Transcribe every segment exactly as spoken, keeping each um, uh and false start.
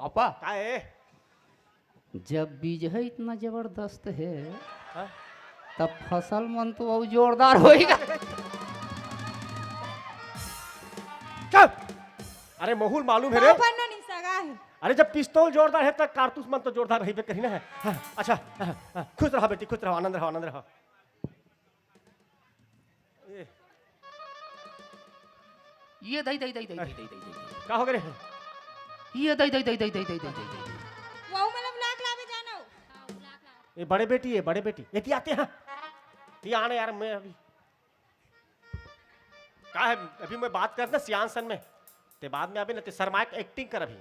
Papa, का हे? जब बीज हे इतना जबरदस्त हे, हाँ? तब फसल मन तो अउ जोरदार होही गा। चुप! अरे, महूँ ल मालूम हे रे। पापा, नोनी सगा हे। अरे, जब पिस्तौल जोरदार हे, त कारतूस मन तो जोरदार रहिबे करही ना। हाँ, अच्छा, हाँ, हाँ, खुश रहा बेटी, खुश रहा, आनंद रहा, आनंद रहा। ए। ये दई, दई, दई। का हो गे रे? ये दई, दई, दई। वहू मतलब नाक लावे जाना हो। ए, बड़े बेटी हे, बड़े बेटी। एती आते हैं। ये आना यार, मैं अभी। का हे, अभी मैं बात करत ना सियान सन में। ते बाद में अभी ना, ते शर्मा के acting कर अभी।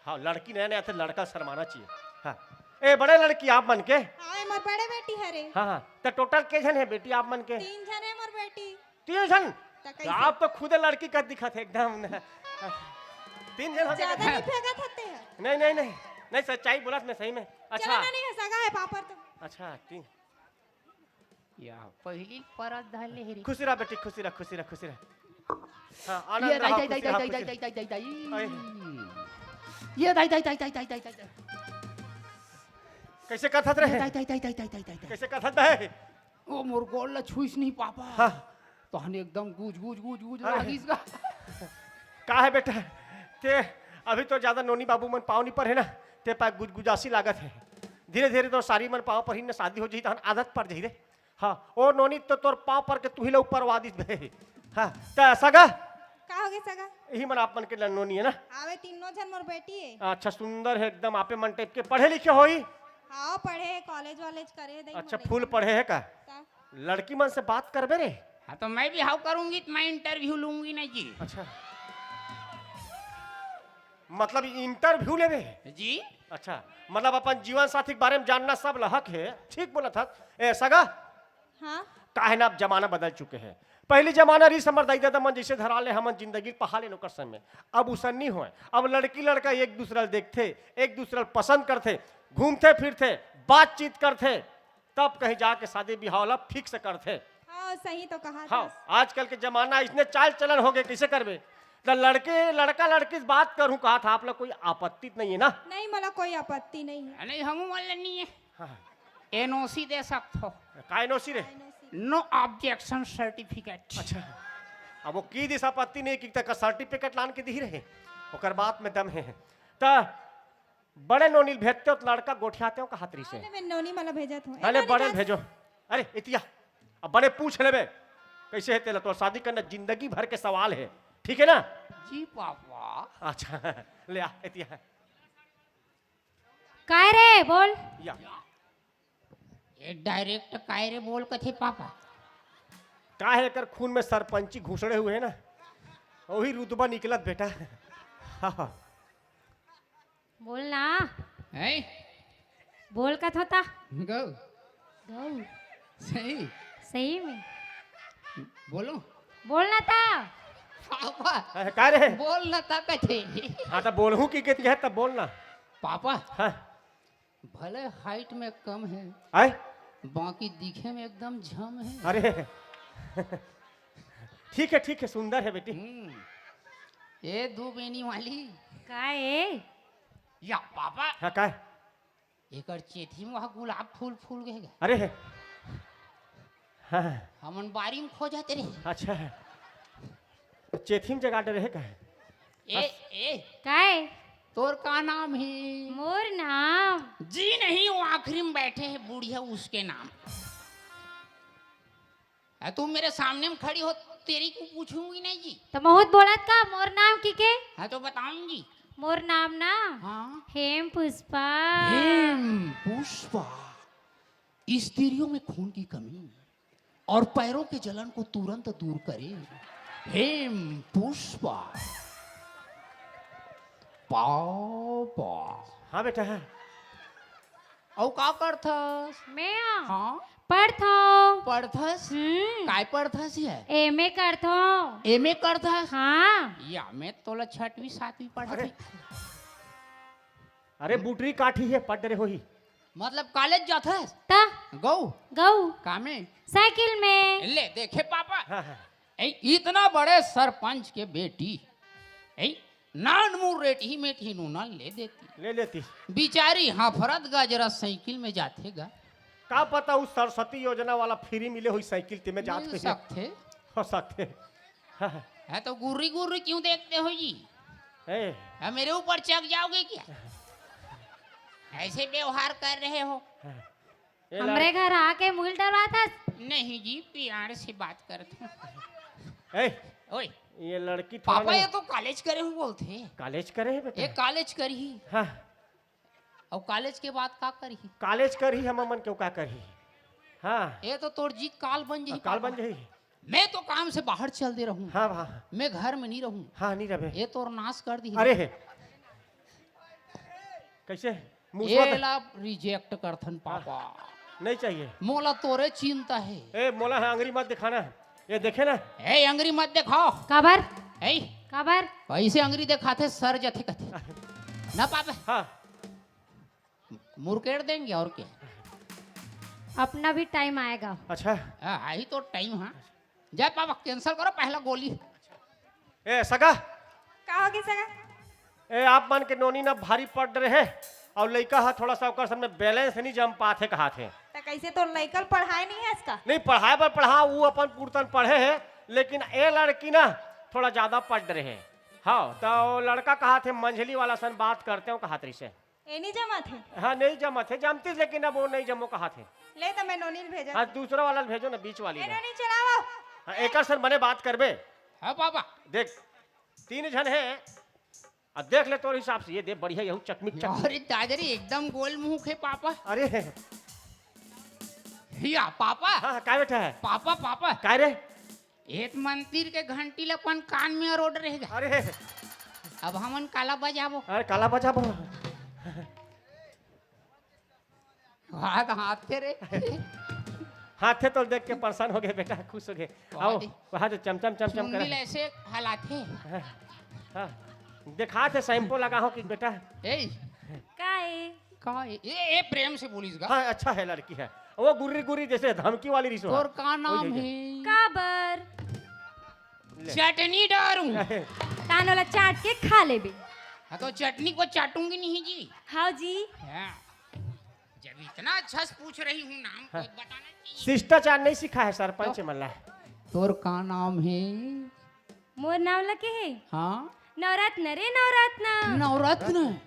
हाँ, लड़की नया नया थे, लड़का शर्माना चाहिए। हाँ। ए, बड़े लड़की आप मन के? हाँ, ये मोर बड़े बेटी हरे। हाँ, हाँ। त total के झन हे बेटी आप मन के? तीन झन हे मोर बेटी। तीन झन? त तो कइसे? आप तो खुदे लड़की कस दिखत हे एकदम। तीन झन हो गए। ज्यादा नहीं फेंकत हते हैं। नहीं, नहीं, नहीं। नहीं, सच्चाई बोलत मैं सही में। अच्छा। चलो ना, नहीं है, सगा हे पापड़ तो। अच्छा, तीन। या, पहिली परत धर ले हे रे। खुशी रहा बेटी, खुशी रहा, खुशी रहा, खुशी रहा। हाँ, आनंद ये रहा, दाई, दाई, खुशी दाई, रहा, दाई, खुशी दाई, रहा। दाई, दाई, दाई। आए। ये दाई, दाई, दाई, दाई। कैसे कथत रहे? दाई, दाई, दाई, दाई, दाई, दाई, दाई। कैसे कथत रहे? ओ मोर गोड़ ला छुइस नहीं पापा। हाँ। तहन एकदम गुज, गुज, गुज, गुज अरे। लागिस गा। का हे बेटा? ते अभी तो ज्यादा नोनी बाबू मन पाँव नहीं पर हे ना, ते पा गुजगुजासी लागत हे। धीरे धीरे तोर सारी मन पाँव पर ही ना, शादी हो जाही तहन आदत पड़ जाही रे। हाँ, ओ नोनी तो तोर पाँव पर के तुही ला ऊपर वादिस बे। हाँ, त सगा? का हो गे सगा? यही मन आप मन के नोनी हे ना? आवे तीनों झन मोर बेटी हे। अच्छा, सुंदर हे एकदम, आपे मन type के, पढ़े लिखे होही? हाँ, पढ़े हे, college वॉलेज करे हे, दई अच्छा, मन full एकदम। पढ़े हे का? त? लड़की मन से बात करबे रे? हाँ, तो मैं भी हाउ करूंगी, तो मैं interview लूंगी ना जी। अच्छा, मतलब interview लेबे? जी। अच्छा, मतलब अपन जीवन साथी के बारे में जानना सब ला हक हे, ठीक बोलत हस। ए सगा, हाँ? का हे ना, अब जमाना बदल चुके हे। पहिली जमाना रिहिस हमर दाई ददा मन जैसे धरा ले, हमन जिंदगी पहा लेन ओकर संग में। अब उसन नी होय। अब लड़की लड़का एक दूसरा ल देखथे, एक दूसरा ल पसंद करथे, घूमथे फिरथे, बातचीत करथे, तब कहीं जाके शादी बिहाव ला fix करथे। हाँ, सही तो कहा हाँ, था। आजकल के जमाना इसने चाल चलन हो गए, कैसे करबे? त लड़के, लड़का लड़की से बात करूं कहा था, आप लोग कोई आपत्ति तो नहीं है ना? नहीं, मला कोई आपत्ति नहीं है। नहीं, हमू मन ले नहीं है। हाँ। NOC दे सकत हो। का NOC रे? No objection certificate। अच्छा, अब वो की दिस आपत्ति नहीं कि तक certificate लान के दिही रहे, ओकर बात में दम है। त बड़े नोनी ल भेजते हो त लड़का गोठियाते हो कहत रहिसे। हाँ, मैं नोनी मला भेजत हूँ। अरे, बड़े ल भेजो। अरे, इतिया, अब बड़े पूछ लेबे, कैसे हे तेला? तोर शादी करना जिंदगी भर के सवाल है, ठीक है ना? जी पापा। अच्छा, ले आ, इतिया। काय रे, बोल। या। ये direct काय रे बोल कथे पापा। का हे, एकर खून में सरपंची घुसड़े हुए है ना, वही रुतबा निकलत बेटा। हाँ, हाँ। बोल ना। हैं? बोल कथों ता। गौ। गौ। सही। सही में। बोलो। बोल ना ता। पापा। अरे, का रे? बोल ना ता कथे। हाँ, त बोलहूँ कि कित कहे, तब बोल ना। पापा। हाँ। भले height में कम है, आय? बाकी दिखे में एकदम झम है। अरे, ठीक है, ठीक है, सुंदर है बेटी। हम्म। ए दू बेनी वाली। का ए? या पापा। हाँ, का है? एकर चेथी में वहाँ गुलाब फूल फूल गए गा। अरे, हाँ। हमन बारी में खोजत रहे। अच्छा है। चेथी में जगा डरे है का है? ए, ए। काय? तोर का नाम है? मोर नाम? जी नहीं, वो आखिरी में बैठे हैं बुढ़िया, उसके नाम। अ, तुम मेरे सामने में खड़ी हो, तेरी को पूछूंगी नहीं जी। त महूँ त बोलत का, मोर नाम किके? हाँ, तो बताऊंगी। मोर नाम ना हाँ। हेम पुष्पा। हेम पुष्पा। स्त्रियों में खून की कमी और पैरों के जलन को तुरंत दूर करे। हेम पुष्पा। पापा। हाँ बेटा, है। अउ का करथस? मैं? हाँ। पढ़थों। पढ़थस? हम्म। काय पढ़थस ये? MA करथों। MA करथस? हाँ। या मैं तोला छठवीं सातवीं पढ़ा अरे। थी। अरे बुटरी काठी है, पढ़ डरे होही। मतलब college जाथस? त? गौ? गौ। कामे? साइकिल में। ले देखे पापा। हाँ, हाँ। ए, इतना बड़े सरपंच के बेटी, ए, नान मुर रेटही मेटही नूना ले देती। ले लेती। बिचारी हाफरत गाजरा साइकिल में जाथे गा। का पता उ सरस्वती योजना वाला फ्री मिले होही साइकिल, तेमे जात मिल होही। सकथे। हो सकथे। हाँ, हाँ। हाँ, तो गुर्री गुर्री क्यों देखते हो जी? ए। हाँ, मेरे ऊपर चढ़ जाओगे क्या? ऐसे व्यवहार कर रहे हो। हाँ। ये हमरे लड़- घर आके मुइल डरवाथस। नहीं जी, प्यार से बात करत हूँ। ए, ओए। ये लड़की थोड़ा पापा, ना ये तो कॉलेज करे हूँ बोलथे। कॉलेज करे है बेटा? ये कॉलेज करही। हाँ। अउ कॉलेज के बाद का करही? कॉलेज करही, हम मन के का करही? हाँ। ये तो तोर जीत काल बन जही, काल पापा। बन जही। मैं तो काम से बाहर चल दे रहूं। हाँ, हाँ। मैं घर में नहीं रहूं। हाँ, नहीं रहे। ये तोर नाश कर दी। अरे हे। कैसे? मुँह ये सुआद ला रिजेक्ट करथन, हाँ। पापा। नहीं चाहिए। मोला तोरे चिंता है। ए, मोला है, अंगरी मत दिखाना। ये देखे ना? ए, अंगरी मत दिखाओ। काबर? ए? काबर? ऐसे अंगरी दिखाथे, सर जथे कथे। ना पापा। हाँ। मुरकेड़ देंगे और क्या। अपना भी टाइम आएगा। अच्छा। हाँ, आई तो टाइम, हाँ। जय पापा, कैंसिल करो पहला गोली। ए, सगा। का होगे सगा? ए, आप मन के नोनी ना भारी पड़ रहे हे, अउ लइका ह थोड़ा सा ओकर सामने बैलेंस नहीं जम पाथे कहाथे। त कैसे तोर लइका ल पढ़ाए नहीं है इसका? नहीं, पढ़ाए बर पढ़ा, वो अपन पुरतन पढ़े हे, लेकिन ए लड़की ना थोड़ा ज्यादा पड़ रहे हे। हाँ, तो लड़का कहाथे मंझली वाला सन बात करते हो कहात रहिसे। ए नहीं जमाथे? हाँ, नहीं जमाथे, जमतीस, लेकिन अब वो नहीं जमो कहाथे। ले त मैं नोनी ल भेजत। हाँ, दूसरा वाला ल भेजो ना, बीच वाली ए ला। नोनी, चलाओ। हाँ, एकर सन बने बात करबे। हाँ पापा। देख, तीन झन हे, अब देख ले तोर हिसाब से, ये दे बढ़िया, यहू चकमिक चक। अरे दादा रे, एकदम गोल मुंह के पापा। अरे। या पापा। हाँ, हाँ, काय बेटा है? Papa, papa. काय रे? एक मंदिर के घंटी ल अपन कान में अरोड़ रहेगा। अरे। अब हमन काला बजाबो। अरे, काला बजाबो। हाथ, हाथ थे रे। हाथे तो देख के परेशान हो गए बेटा, खुश हो गए। वाह आओ, जी। वहाँ जो चमचम चमचम चुन्नी करे। ले ऐसे हलाथे। हाँ, हाँ। दिखा थे शैम्पू लगा हो कि बेटा। ए। का ए? का ए? ए, ए, प्रेम से बोलिस गा। हाँ, अच्छा है लड़की है। वो गुर्री गुर्री जैसे धमकी वाली रिसो है। तोर का नाम वही है? काबर? ले। चटनी डारूं। तान ओला चाट के खा लेबे। हाँ, तो चटनी को चाटूंगी नहीं जी। हाँ जी। हाँ। जब इतना अच्छा से पूछ रही हूँ नाम, तो हाँ। बताना चाहिए। शिष्टाचार नहीं सीखा है सरपंच तो? मल्ला। तोर का नाम है? मोर नाम लगे है? हाँ। नवरत्न रे, नवरत्न। नवरत्न?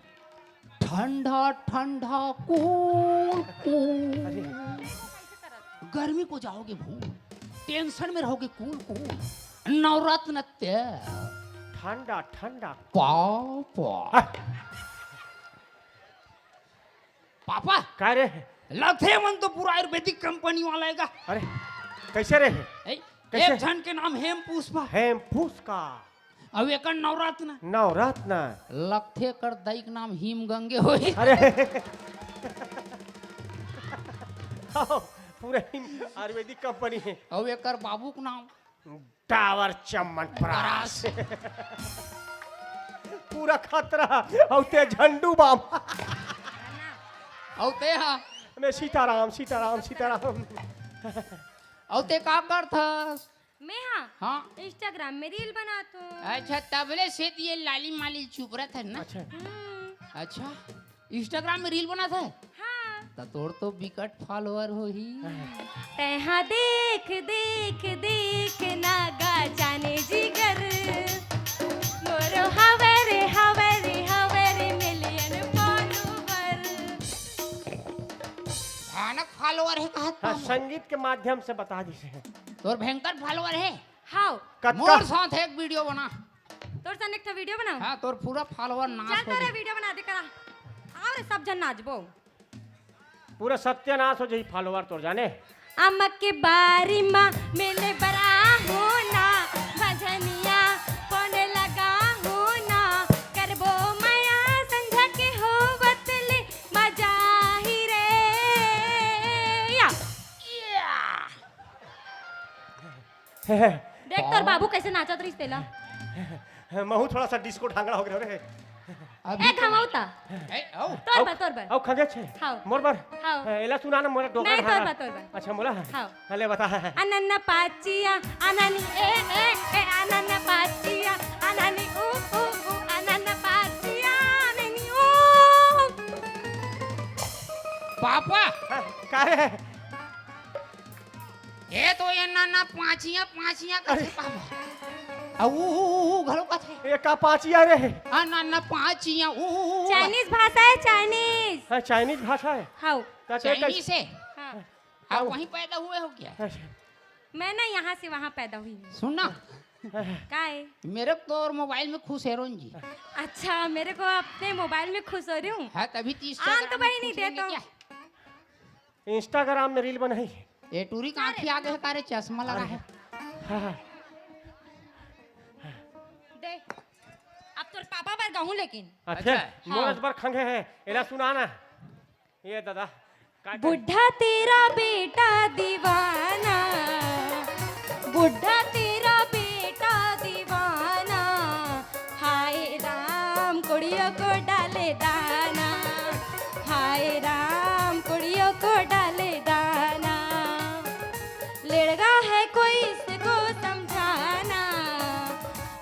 ठंडा ठंडा कूल कूल। अरे। गर्मी को जाओगे भूल, टेंशन में रहोगे कूल कूल। नवरत्न तेल। ठंडा ठंडा। पापा। हाँ। पापा। का रे? लगथे मन तो पूरा आयुर्वेदिक कंपनी वाला हे गा। अरे, कैसे रे? ए, कैसे? एक झन के नाम हेम पुष्पा। हेम पुष्पा। अउ एकर नवरत्न। नवरत्न। लगथे कर दई के नाम हिम गंगे होही। अरे। पूरा हिम आयुर्वेदिक कंपनी हे। अउ एकर बाबू के नाम टावर चमन परास। परास। पूरा खतरा। अउ ते झंडू बाम। अउ ते हा। मैं सीताराम, सीताराम, सीताराम। अउ ते का करथस? मैं हा? हाँ। Instagram में reel बनात हूँ। अच्छा, तबले से ये लाली माली चुप रहत है ना? अच्छा। हम्म। अच्छा। Instagram में reel बनात है? हाँ। त तोर तो बिकट follower होही। तैहा देख, देख, देख ना गा जाने जिगर, मोरो हवे रे, हवे रे, हवे रे million follower। भयानक follower हे कहत हाँ, तो। संगीत के माध्यम से बता दीजिए। तोर भयंकर follower हे। हाव। कतका? मोर साथ एक video बना। तोर साथ एक ठो video बनाओ। हाँ, तोर पूरा follower नाश चल हो तोरे जाए। Video बना दे करा। आओ रे, सब झन नाचबो। पूरा सत्यानाश हो जाई follower तोर जाने। अम्मा के बारी मा मिले बरा हो ना, भजनिया कोने लगा हो ना, करबो मया संझा के हो बतले मजा ही रे। या। देख तोर बाबू कैसे नाचत रहिस तेला। महू थोड़ा सा disco ढांगड़ा हो गया रे। अभी ए, घमाऊ ता। ए, औ। तोर बर, तोर बर। औ खंगे छे। हाव। मोर बर। हाव। हाँ, एला सुना ना, मोला डोका नहीं, तोर ढांगड़ा। बर, तोर बर। अच्छा, मोला? हाव। हाँ, ले बता। अनन पाचिया, अननी ए, ए, ए, अनन पाचिया, अननी उ, उ, उ, अनन पापा। हाँ, का रे? ए तो ये ना ना पाँचिया पाँचिया कथे अरे। पापा। आ ऊ, ऊ, ऊ, ऊ घलो कथे। ये का पाँचिया रे? आ ना ना पाँचिया ऊ, ऊ, ऊ। चाइनीज भाषा है, चाइनीज। हाँ, चाइनीज भाषा है। हाँ। त ते चाइनीज कैसे? है। हाँ। हाँ, हाँ। वहीं पैदा हुए हो क्या? अच्छा। मैं ना यहाँ से वहाँ पैदा हुई हूँ। सुन ना। का है? मेरे को तो और मोबाइल में खुश है रोन जी। अच्छा, मेरे को अपने मोबाइल में खुश हो रही हूँ। हाँ, तभी तो आन तो Instagram में बहिनी खुश दे होंगे तो। क्या? Instagram में रील बनाई। ये टूरी का आँखी आ गए का रे, चश्मा लगा है। हाँ, हाँ। दे। अब तोर पापा बर गहूँ लेकिन। अच्छा, अच्छा, हाँ। मोर बर खंगे है, एला सुना ना। ये दादा, का कर- बुढ़ा तेरा बेटा दीवाना, बुढ़ा तेरा बेटा दीवाना, हाय राम कुड़ियों को डाले दाना, हाय राम कुड़ियों को डाले दाना। लेड़गा है कोई इसको समझाना,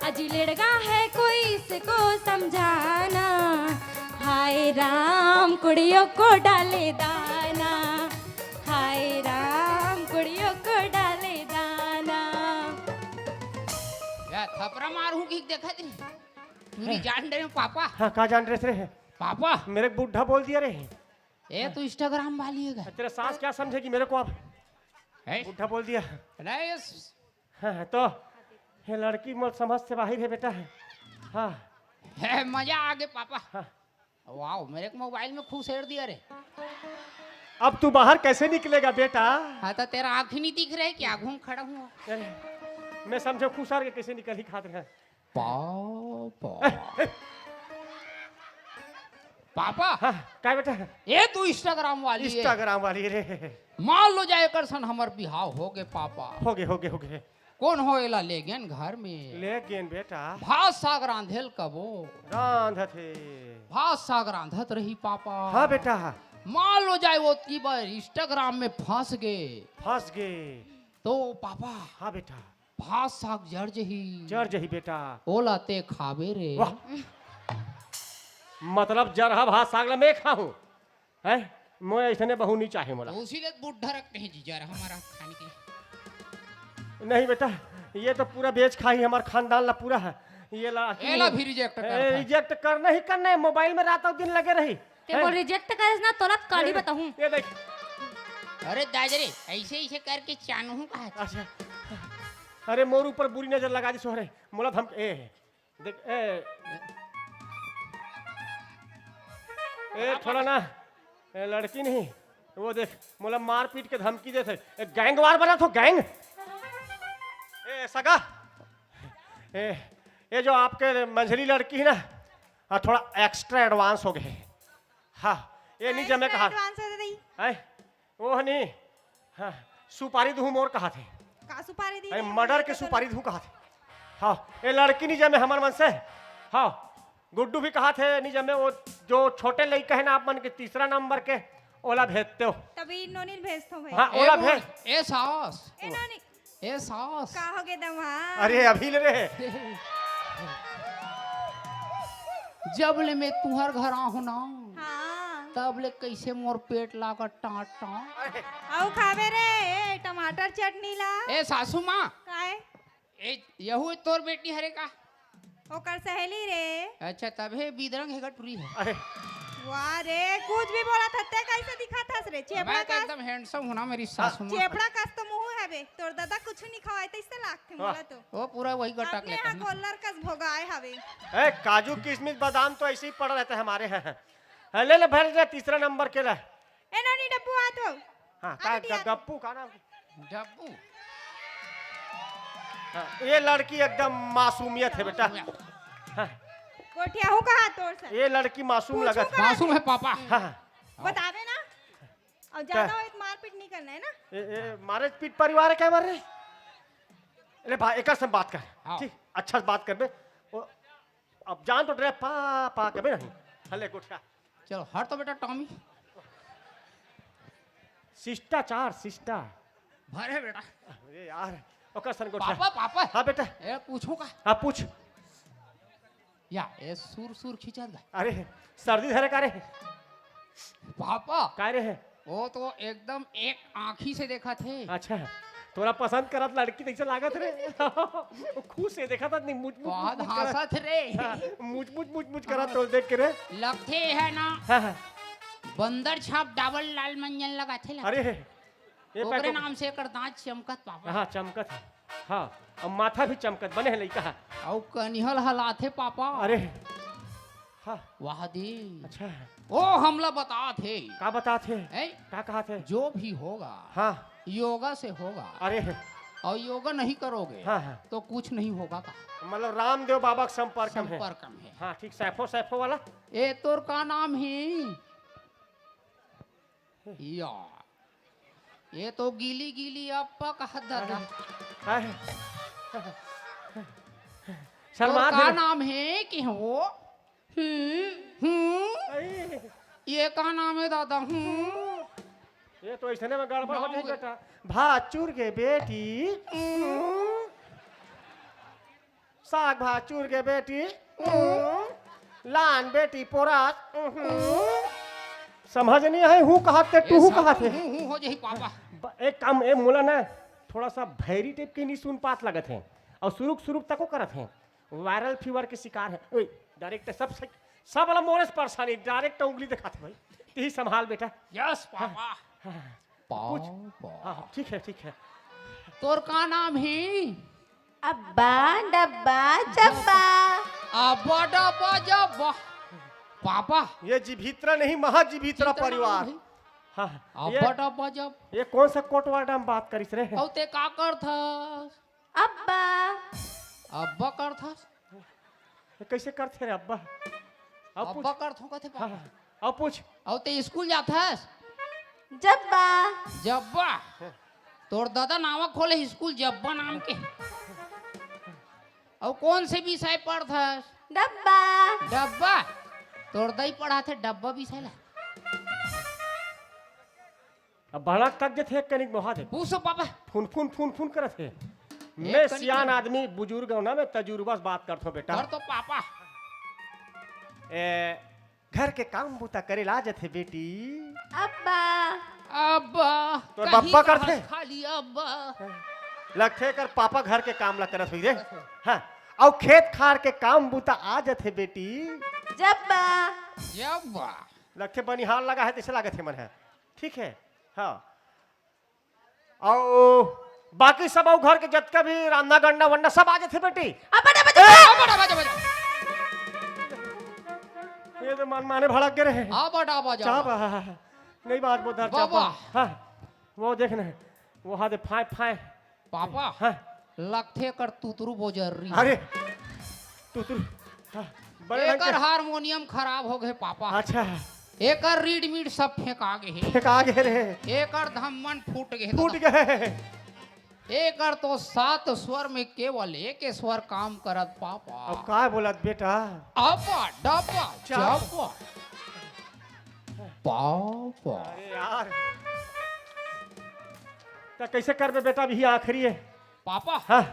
अजी लेड़गा है कोई इसको समझाना। हाय राम कुड़ियों को डाले दाना, हाय राम कुड़ियों को डाले दाना। या थपरा मारू कि देखत नहीं। पूरी हैं? जान रहे हो पापा? हाँ, का जान रहे रे? पापा। मेरे को बुढ़ा बोल दिया रे। ए तो Instagram वाली है। तेरा सास क्या समझेगी मेरे को अब? हैं? बुढ़ा बोल दिया। नहीं, ये स- हाँ, तो ये लड़की मोर समझ से बाहर है बेटा। हाँ। है, मजा आ गए पापा। हाँ। वाओ, मेरे को मोबाइल में खुश हेर दिया रे। अब तू बाहर कैसे निकलेगा बेटा? हाँ, तो तेरा आँख ही नहीं दिख रहा है क्या? घूम खड़ा हूँ। अरे, मैं समझो खुश हार के कैसे निकल ही खात रहे। पापा। पापा। हाँ, काय बेटा? ये तू Instagram वाली है। Instagram वाली रे। मान लो जाए कर सन हमर बिहाव हो गए पापा। हो गए, हो गए, हो गए। कौन हो एला ले गेन घर में? ले गेन बेटा। भात साग रांधेल कबो। रांधत हे। भात साग रांधत रही पापा। हाँ बेटा। मान लो जाए वो की बार Instagram में फंस गए। फंस गए। तो पापा। हाँ बेटा। भात साग जर जही। जर जही बेटा। ओला ते खाबे रे। वाह। मतलब जरहा भात साग ला मैं खाहूँ? हैं? मोए ऐसने बहू नहीं चाहे मोला। तो उसी ले बुढ़ा रखते हैं जी जरहा हमारा खाने के लिए। नहीं बेटा, ये तो पूरा बेच खाही हमार खानदान ला पूरा है। ये ला एला भी reject कर ए, दे। Reject करना ही करना है, मोबाइल में रात और दिन लगे रही। ते हैं? मोर reject करेस ना, तोला काली ये, बताहूँ। ये देख। अरे दादा रे, ऐसे, ऐसे करके चानहूँ कहा था। अच्छा। अरे मोर ऊपर बुरी नजर लगा दी सोहरे। मोला धमक-, ए, देख, ए, ए, थोड़ा ना, ए, लड़की नहीं, वो देख, मोला मारपीट के धमकी देथे। ए, gang war बना तो gang। ए, सगा, ए, ये जो आपके मंझली लड़की है ना, हाँ, थोड़ा extra advance हो गए। हाँ, ये नहीं जमे कहा। Advance हो गई। हैं? वो नहीं, हाँ, सुपारी दूँ मोर कहा थे। का सुपारी दी? अरे, murder के सुपारी दूँ कहा थे। हाँ, ये लड़की नहीं जमे हमर मन से। हाँ, गुड्डू भी कहा थे नहीं जमे, वो जो छोटे लइका है ना आप मन के तीसरा नंबर के, ओला भेजते हो। तभी नोनी भेजते हो भाई। हाँ, ए ओला नोनी, भेज। ए सास। ए नोनी। ए सास। का हो गे दमा? अरे, अभी ले रे। जब ले मैं तुहर घर आहूँ ना, हाँ। तब ले कैसे मोर पेट लागत टाँट टाँट। अरे। अउ खाबे रे, ए, टमाटर चटनी ला। ए सासू माँ। काय? ए, यहू तोर बेटी हरे का? ओकर सहेली रे। अच्छा, तभे बिदरंग हे गटुरी है। अरे। वाह रे, कुछ भी बोला था, ते कैसे दिखा था रे? चेपड़ा मैं तो का एकदम handsome हूँ ना, मेरी सासू माँ। चेपड़ा कस तो मुँह हवे, तोर दादा कुछ नहीं खवाए, तैसे लागथे वाह। मोला तो। वो पूरा वही गटा अपने के यहाँ लेकर। गोल्लर कस भोगाए हवे। ए, काजू, किशमिश, बादाम तो ऐसे ही पड़ा रहता है हमारे यहाँ। हाँ, ले ले, भर ले, तीसरा नंबर के ला। ए, नोनी डब्बू आत हो। हाँ, का आगे दिया ग-, गप्पू, का नाम? डब्बू। हाँ, ये लड़की एकदम मासूमियत है बेटा। हाँ। गोठिया हूँ कहा तोर से? ये लड़की मासूम पूछू लगत। कहा? मासूम है पापा। हाँ, हाँ। बतावे ना। और ज्यादा का? हो तो मारपीट नहीं करना है ना? ए, ए, मारे पीट परिवार है क्या मार रहे? अरे भाई, एक से बात कर। हाँ। ठीक, अच्छा से बात कर बे। वो, अब जान तो डरे पा, पा कबे नहीं। हले गोठिया। चलो, हट तो बेटा टॉमी। शिष्टाचार, शिष्टा। भरे बेटा। अरे यार, ओकर सन गोठिया। पापा, पापा। हाँ बेटा। ए, पूछूं का? हाँ, पूछ। या, ए, सुर, सुर खींचत गा। अरे, सर्दी धरे का रे? पापा, का रे हे? वो तो एकदम एक आँखी से देखत हे। अच्छा, तोला पसंद करत लड़की तइसे लागत रे। वो खुश हे, देखत हे, नहीं, मुच, मुच, मुच, बहुत मुच करत। हँसत रे। हाँ, मुच, मुच, मुच, मुच करत हाँ। तो देख के रे। लगथे हे ना, हाँ, हाँ। बंदर छाप डाबल लाल मंजन लगाथे लगथे। अरे, ये ओकरे पैको नाम से एकर दाँत चमकत पापा। हाँ, चमकत हे। हाँ, अब माथा भी चमकत बने हे लइका। अउ कनिहल हलाथे पापा। अरे, हाँ। वाह दे। अच्छा। ओ हमला बतात हे। का बतात हे? हैं? का कहत हे? जो भी होगा, हाँ। योगा से होगा। अरे। और योगा नहीं करोगे, हाँ, हाँ। तो कुछ नहीं होगा का? मतलब रामदेव बाबा के संपर्क में हे। संपर्क में हे। हाँ, ठीक, सैफो, सैफो वाला। ए, तोर का नाम हे? या, ये तो गीली गीली अप्पा कहत दादा। हाँ। तो शर्मा का नाम हे कि वो? हम्म, हम्म। अरे। ये का नाम हे दादा? हम्म। ये तो अइसने में गड़बड़ हो जाही बेटा। भाचुर के बेटी। हम्म। साग भात चूर के बेटी, उहुं। लान बेटी पोरास, उहुं। समझ नहीं आए, हूँ कहत ते, ए, टूहू सब कहत हे। हूँ, हूँ हो जाही पापा। ब-, एक काम, ए, मोला ना, थोड़ा सा भैरी type के नहीं सुन पात लगत हे। और सुरुक, सुरुक तको करत हे। Viral fever के शिकार हे। ओए, direct सब, सब, सब वाला मोरे से परेशानी, direct उंगली दिखात हे भाई। तेही संभाल बेटा। Yes, papa. हाँ, हाँ। पाव, पूछ। पाव। हाँ, हाँ, ठीक है, ठीक है। तोर का नाम हे? अब्बा, डब्बा, जब्बा। अब्बा, डब्बा, जब्बा। पापा। ये जिभित्रा नहीं, महाजिभित्रा जिभित्रा परिवार। नहीं। हाँ, हाँ। अब्बा, ये, डब्बा, जब। ये कौन सा कोटवाडा में बात करिस रे? अउ ते का करथस? अब्बा। अब्बा करथस? ये कैसे करथे रे अब्बा? अब पूछ। अब्बा करथों कथे हाँ, पापा। हाँ। अब पूछ। अउ ते स्कूल जाथस? जब्बा। जब्बा? तोर दादा नावा खोले स्कूल जब्बा नाम के। अउ कौन से विषय पढ़थस? डब्बा। डब्बा? तोर दाई पढ़ाथे डब्बा विषय ला। अब भड़क तक जथे एक कनिक मोहा दे। पूछो पापा। फुन, फुन, फुन, फुन करत हे। एक मैं कनिक सियान कर। आदमी, बुजुर्ग हूँ ना, मैं तजुर्बा से बात करथो बेटा। कर तो पापा। ए, घर के काम बूता करे ला जथे बेटी। अब्बा। अब्बा। तोर कहीं बप्पा कहा करथे? खाली अब्बा। लगथे कर पापा घर के काम ला करत हुई रे। हाँ, अउ खेत खार के काम बूता आ जथे बेटी। जब्बा। जब्बा। लगथे बनिहार लगा हे, तइसे लागत हे मन हे। ठीक है, हाँ। अउ बाकी सब अउ घर के जतका भी रांधा गंडा वंडा सब आ जथे बेटी। अबड़, अबड़, ए! अबड़, अबड़, अबड़। ये तो मन माने भड़क गे रहे। अबड़, अबड़, चाप, अबड़। हाँ, हाँ, हाँ। नहीं बात बोल दर चाप। बाबा। हाँ, वो देख ना, वो हाथ फाय, फाय। पापा, हाँ। लगथे कर तुतरू बोजर रही। अरे, तुतरू, हाँ, बड़े रंग एकर के हारमोनियम खराब हो गए पापा। अच्छा। एकर रीड मीड सब फेंका गे हे। फेंका गे रे। एकर धम्मन फूट गे हे फूट दादा। गे। एकर तो सात स्वर में केवल एक स्वर काम करत पापा। अब का बोलत बेटा? अबा, डबा, चाप। चबा। पापा। अरे यार। त कैसे करबे बेटा, अभी आखिरी है। पापा, हाँ।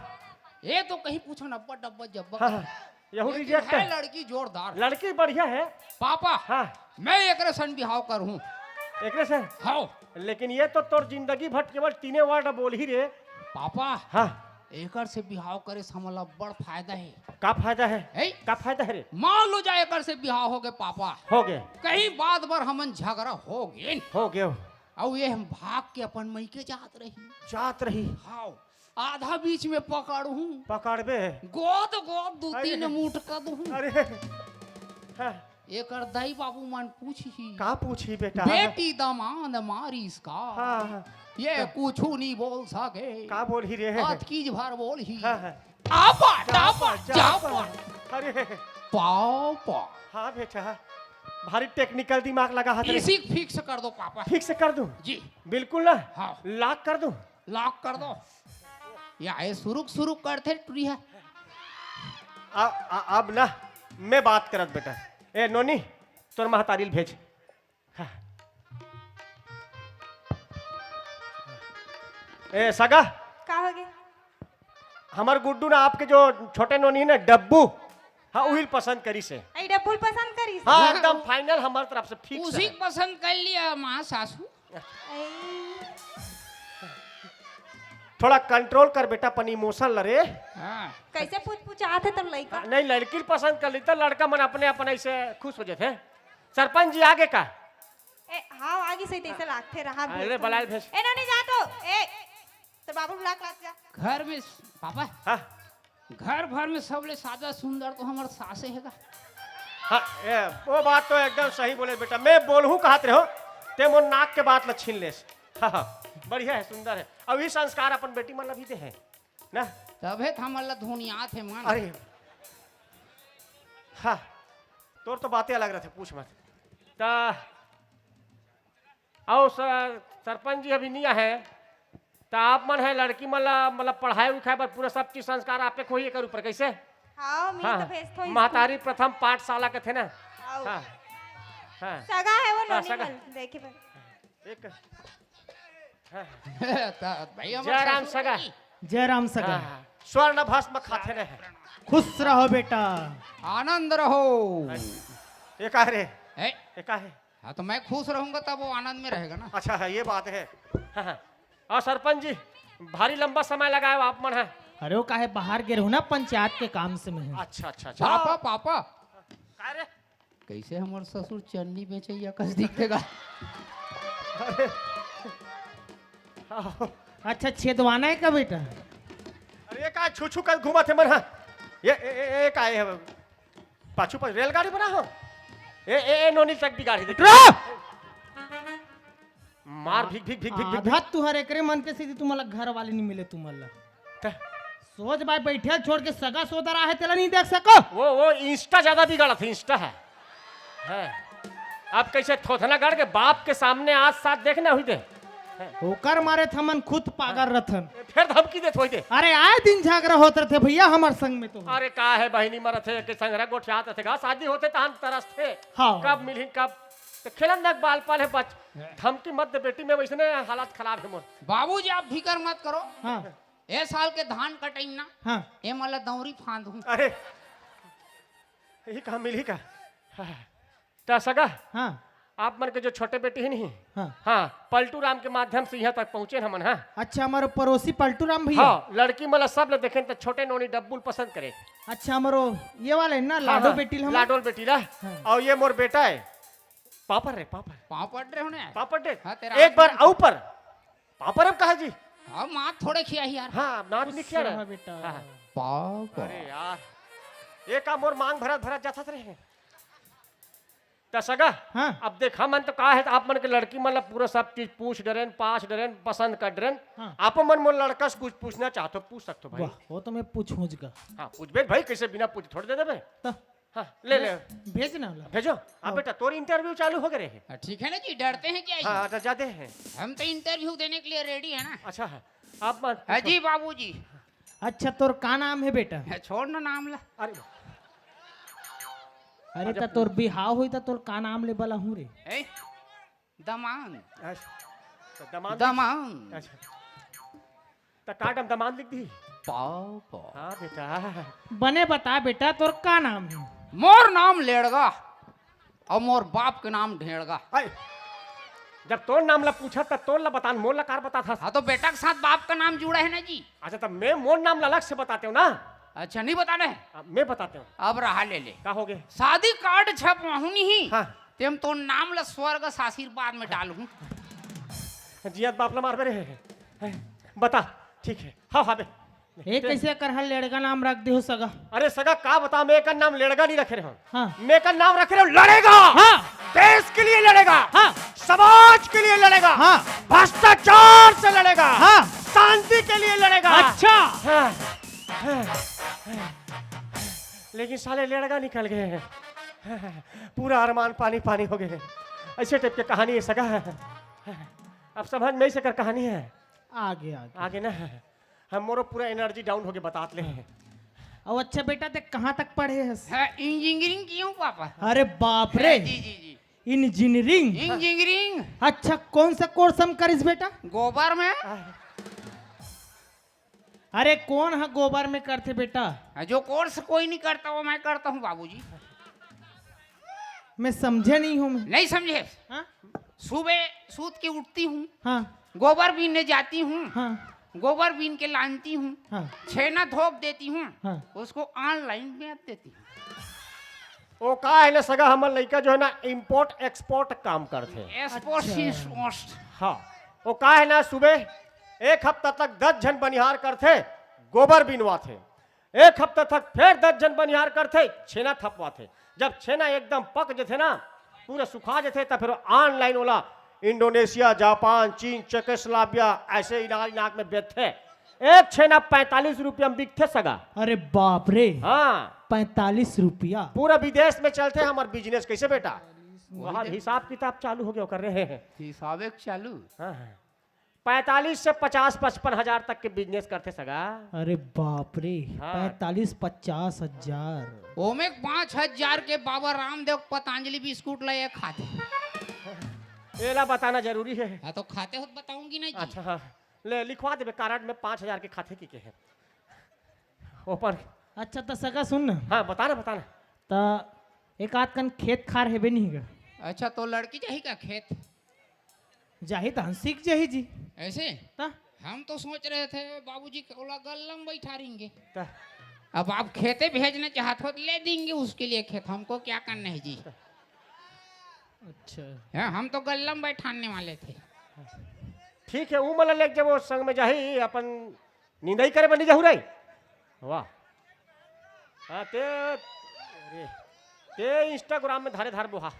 ये तो कहीं पूछो न, अब्बा डब्बा जब्बा हाँ, हाँ। यहू लेकिन reject है है। लड़की जोरदार। लड़की बढ़िया है। पापा, हाँ। मैं एकरे सन बिहाव करूँ। एकरे से? हाँ। लेकिन ये तो तोर जिंदगी भर केवल तीने word बोलही रे। पापा, हाँ। एकर से बिहाव करे से हमला बड़ फायदा है। का फायदा है? है? का फायदा है रे? मान लो जा एकर से बिहाव हो गए पापा। हो गए। कहीं बात बर हमन झगड़ा हो गए। हो गए। अउ ये हम भाग के अपन मइके जात रही। जात रही। हाँ। आधा बीच में पकड़हूँ। पकड़बे। गोद गोद दू अरे। तीन मुटका दूँ। अरे। हाँ। एकर दाई बाबू मन पूछही। का पूछही बेटा? बेटी दमांद मारिस का? हाँ, हाँ। ये हाँ। कुछू नहीं बोल सके। का बोलही रे? अतकीज भर बोलही। हाँ, हाँ। आबा, जाबा, डाबा, जाबा। जाबा। अरे। पापा। हाँ बेटा, भारी technical दिमाग लगा हाथ रे। इसी fix कर दो पापा। Fix कर दूँ? जी। बिल्कुल ना? हाँ। Lock कर दूँ? Lock कर दो। या ये सुरुक सुरुक करथे टुरी है। आ, आ, अब ना मैं बात करत बेटा। ए नोनी, तोर महतारी ल भेज। हाँ। ए सगा, का हो गे? हमर गुड्डू ना आपके जो छोटे नोनी है ना डब्बू, हाँ उही ल पसंद करिस हे। अई डब्बुल पसंद करिस। हाँ, एकदम फाइनल हमार तरफ से फिक्स उसी है। पसंद कर लिया माँ सासू। ए, थोड़ा कंट्रोल कर बेटा, अपन इमोशन ल रे। हाँ। कैसे पूछ पूछात हे तोर लइका? नहीं, लड़की ल पसंद कर ली त लड़का मन अपने अपन ऐसे खुश हो जाते हैं। सरपंच जी आगे का? ए, हाँ, आगे सही तैसे लागथे रहा भी। अरे, बलाल भेज। ए, नोनी जा तो। ए, तो बाबू बुला के लात जा। घर में, पापा। हाँ। घर भर में सबले सादा सुंदर तो हमर सासे हे गा। हाँ, ए, वो बात तो एकदम सही बोले बेटा। मैं बोलहूँ कहत रहे हो, ते मोर नाक के बात ल छीन लेस। हाँ, हाँ, बढ़िया है, सुंदर है। अब ये संस्कार अपन बेटी मन ल भी दे है ना। तभे त हमन ल धुनियात हे मन। अरे, हाँ, तोर तो बातें अलग रहते, पूछ मत। ता अउ सर, सरपंच जी अभी नहीं आए हैं, त आप मन है लड़की मन ला, मतलब, पढ़ाई लिखाई बर पूरा सब चीज संस्कार आपे होही एकर ऊपर, कैसे? हाँ, मैं हाँ, तो भेजथों स्कूल। महतारी प्रथम पाठशाला के थे ना? आओ। हाँ, हाँ। सगा है वो हाँ, नोनी सगा। मन, देखे बर। एक, हाँ। त भैया जय राम ससुर सगा। जी। जय राम सगा। हाँ, हाँ। स्वर्ण भस्म खाथे रहे। खुश रहो बेटा। आनंद रहो। ये का रे? ए? ये का है? हाँ, तो मैं खुश रहूंगा तब वो आनंद में रहेगा ना। अच्छा है, ये बात है। हाँ, हाँ। और सरपंच जी, भारी लंबा समय लगाए हो आप मन है। अरे वो काहे बाहर गे रहूं ना, पंचायत के काम से मैं। अच्छा, अच्छा, अच्छा। Papa, papa. का रे? कैसे हमर ससुर चन्नी बेचैया कस दिखेगा? अरे। अच्छा, छेदवाना है का बेटा? अरे ये का छू छू कर घूमत हे मन हा? ये, ए, ए, ए, का है? पाछू पर रेलगाड़ी बना हो? ए, ए, ए, नोनी तक बिगाड़ी दे। रुक! मार भिक, भिक, भिक, भिक, भिक, आधा भिक। तुहर एकरे मन के सीधी तुम्हारा घर वाले नहीं मिले तुम्हारा। त? सोच भाई बैठे छोड़ के सगा सोदर आहे तेला नहीं देख सको। वो, वो Insta ज्यादा बिगाड़त है, Insta है। हाँ। अब कैसे थोथनागढ़ के बाप के सामने आज साथ देखना हुई दे। ओकर मारे थमन खुद पागल रथन। फिर धमकी देत होई दे। अरे आए दिन झगड़ा होत रथे भैया हमर संग में तो। अरे का है बहिनी मरत है के संगरा गोठियात रथे का शादी होते तहन तरस थे। हाँ। कब मिलही कब तो खेलन दक बाल पाल है बच। धमकी मत दे बेटी मैं वैसने हालत खराब है मोर। बाबूजी आप फिकर मत करो। हाँ। ए साल के धान कटई ना। हाँ। ए मला दौरी फांद हूँ। अरे यही कहा मिलही का? हाँ। त सगा, हाँ। आप मन के जो छोटे बेटी है नहीं, हाँ। हाँ, पलटू राम के माध्यम से यहाँ तक पहुँचे हमन, हाँ। अच्छा, हमारे पड़ोसी पलटू राम भैया। हाँ, लड़की मन ला सब ले देखेन त छोटे नोनी डब्बुल पसंद करे। अच्छा, हमारो ये वाला है ना, हाँ, लाडो हाँ, बेटी ल हमर। लाडोल बेटी ला। हाँ। और ये मोर बेटा है, पापड़ रे, पापड़। पापड़ रे होने। पापड़ रे। हाँ, तेरा एक बार आदमी। आऊ पर। पापड़ हम कहा जी? हाँ, माँ थोड़े खिया ही यार। हाँ, नाक नहीं खुश खिया रहा। रहा बेटा। हाँ, हाँ। पापड़। अरे यार, ये का मोर मांग भरत भरत जाता रहे। त सगा, हाँ। अब देख, हमन तो का है, त आप मन के लड़की मन ला पूरा सब चीज पूछ डरेन, पाछ डरेन, पसंद कर डरेन। हाँ। आप मन मोर लड़का से कुछ पूछना चाहत हो, पूछ सकत हो भाई। वाह, वो तो मैं पूछूंगा। हाँ, पूछबे भाई, कैसे बिना पूछ थोड़े दे देबे? त हाँ, ले, ले। भेज ना ला। भेजो। हाँ। बेटा, तोर interview चालू हो गए है। हाँ, ठीक है ना जी, डरते हैं क्या जी? हाँ, तो जाते हैं। हम तो interview देने के लिए ready है ना। अच्छा है। आप मत हाँ पूछो। जी, बाबूजी। अच्छा, तोर का नाम है बेटा? है, छोड़ ना नाम ला। अरे। अरे, अच्छा, त तोर बिहाव होई त तोर का नाम ले बला हूँ रे? ए? दमांद। अच्छा, तो दमांद दमांद। अच्छा। त का दम दमांद लिख दी? पापा। हाँ बेटा। बने बता बेटा, तोर का नाम है? मोर नाम लेड़गा और मोर बाप के नाम ढेड़गा। आय, जब तोर नाम ला पूछा त तोर ला बतान, मोर ला कार बता था। हाँ, तो बेटा के साथ बाप का नाम जुड़ा है ना जी। अच्छा, तब मैं मोर नाम ला अलग से बताते हो ना। अच्छा, नहीं बताना है? अब मैं बताते हूँ। अब रहा ले ले। का हो गए? शादी कार्ड छपवाहूँ नहीं। हाँ। तेम तो नाम ला स्वर्ग से आशीर्वाद में डालूँ। जियत बाप ला मार मेरे। बता, ठीक है। हाँ, हाँ बे। ए, कैसे कर हर लेड़गा नाम रख दे हो सगा? अरे सगा, का बता, मैं एकर नाम लेड़गा नहीं रखे रहे हूँ। हाँ। मैं एकर नाम रखे रहे हूँ लड़ेगा। हाँ। देश के लिए लड़ेगा। हाँ। समाज के लिए लड़ेगा। हाँ। भ्रष्टाचार से लड़ेगा। हाँ। शांति के लिए लड़ेगा। अच्छा। हाँ। लेकिन साले लेड़गा निकल गए हैं। पूरा अरमान पानी पानी हो गए हैं। ऐसे टाइप के कहानी है सगा। अब समझ में ऐसे कर कहानी है। आगे, आगे। आगे ना। हम मोरो पूरा एनर्जी डाउन होके बतात ले हैं। अब अच्छा बेटा, ते कहाँ तक पढ़े हस? है, इंजीनियरिंग किया हूँ पापा। अरे बाप रे। है, जी, जी, जी। इंजीनियरिंग? इंजीनियरिंग। अच्छा, कौन सा कोर्स हम करिस बेटा? गोबर में। अरे कौन हा गोबर में करथे बेटा? हाँ, जो कोर्स कोई नहीं करता वो मैं करता हूँ बाबूजी। मैं समझे नहीं हूँ मैं। नहीं समझे? हाँ? सुबह सूत के उठती हूँ, हाँ। गोबर बीनने जाती हूँ, हाँ। गोबर बीन के लानती हूँ, हाँ। छेना धोप देती हूँ, हाँ। उसको ऑनलाइन बेच देती हूँ। वो का है ना सगा, हमर लइका जो है ना, इम्पोर्ट एक्सपोर्ट काम करथे। एक्सपोर्ट अच्छा। इंपोर्ट। हाँ, वो का है ना, सुबह एक हफ्ता तक दस झन बनिहार करथे, गोबर बिनवाथे। एक हफ्ता तक फेर दस झन बनिहार करथे, छेना थपवाथे। जब छेना एकदम पक जथे ना, पूरा सुखा जथे, तब फिर ऑनलाइन ओला इंडोनेशिया, जापान, चीन, चेकोस्लोवाकिया, ऐसे इलाका इलाक में बेचथे। एक छेना पैंतालीस रुपया में बिकथे सगा। अरे बाप रे। हाँ। पैंतालीस रुपया। पूरा विदेश में चलथे हमर बिजनेस। कैसे बेटा? वही वहाँ देख। हिसाब किताब चालू हो गया कर रहे हैं। हिसाबे चालू। हाँ, हाँ। पैंतालीस से पचास पचपन हजार तक के बिजनेस करथे सगा। अरे बाप रे। हाँ। पैंतालीस पचास हजार। ओमे पाँच हजार के बाबा रामदेव पतंजलि बिस्कुट ला ये खाथे। एला बताना जरूरी है। हाँ, तो खाते हो तो बताऊंगी ना जी। अच्छा, हाँ। ले, लिखवा देबे कारड में पाँच हजार के खाथे की के है। ओपन। अच्छा, त सगा सुन ना। हाँ, बता ना, बता ना। त एक आध कन खेत खार हेबे नहीं गा? अच्छा, तो लड़की जाही का खेत? जाही त हम सीख जाही जी। ऐसे? त? हम तो सोच रहे थे बाबूजी के ओला गल्ला में बैठा रहेंगे। त? अब आप खेते भेजने चाहत हो तो ले देंगे उसके लिए खेत, हमको क्या करना है जी? अच्छा। हाँ, हम तो गल्ला में बैठाने वाले थे। ठीक है, वो मन लेके जब वो संग में जाही, अपन निंदाई करे बनी जाहू रे। वाह। हाँ, ते, अरे, ते Instagram में धारे धार बोहा।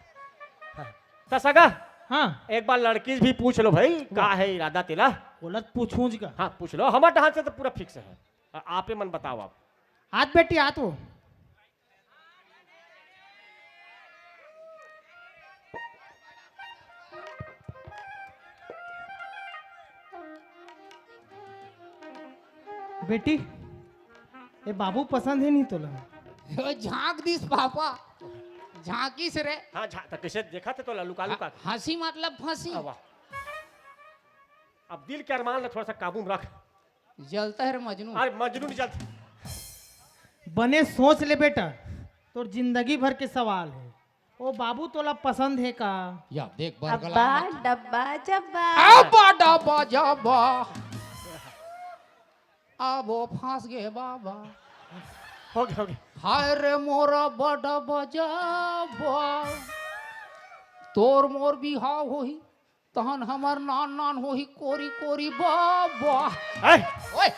हाँ। त सगा, हाँ। एक बार लड़की से भी पूछ लो भाई, का है इरादा तेला? बोलत पूछूं जी का? हाँ, पूछ लो। हमारे ढांचे से तो पूरा फिक्स है। आ-, आपे मन बताओ आप। आत बेटी, आत वो। बेटी, ये बाबू पसंद है नहीं तोला? ओ, झांक दिस पापा, झांकिस रे। हाँ, झा-, त कैसे देखा थे तोला लुका लुका के? हंसी मतलब फंसी। आ, वाह। अब दिल के अरमान ला थोड़ा सा काबू में रख। जलता है रे मजनू। अरे मजनू नहीं जलता। बने सोच ले बेटा, तोर जिंदगी भर के सवाल है। ओ बाबू तोला पसंद है का? या देख अब्बा बरगला मत। डब्बा जब्बा। अब्बा डब्बा जब्बा। अब वो फंस गए बाबा। हो गया, हो गया। हाय रे मोरा बड़ा बजाबा, तोर मोर बिहाव होही, तहन हमर नान नान होही कोरी कोरी बाबा। हैं? ओए!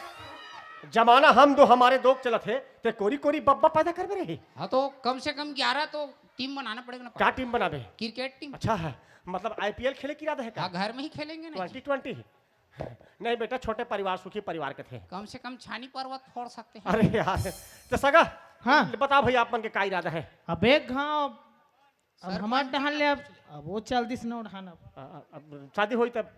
जमाना हम दो हमारे दो चलत हे, ते कोरी कोरी बब्बा पैदा करबे रही। हाँ, तो कम से कम ग्यारह तो टीम बनाना पड़ेगा ना। क्या टीम बनाबे? Cricket team. अच्छा है, मतलब आईपीएल खेले की इरादा है का? हाँ, घर में ही खेलेंगे ना जी। Twenty twenty? नहीं बेटा, छोटे परिवार सुखी परिवार के थे। कम से कम छानी पर्वत फोड़ सकते हैं। अरे यार, तो सगा, हाँ। बता भाई, आप मन के का इरादा है? अब एक घाव, अब सर, हमार कौन डहान ले, अब, अब वो चल दिस नौ डहान अब। आ, आ, अब शादी होई तब?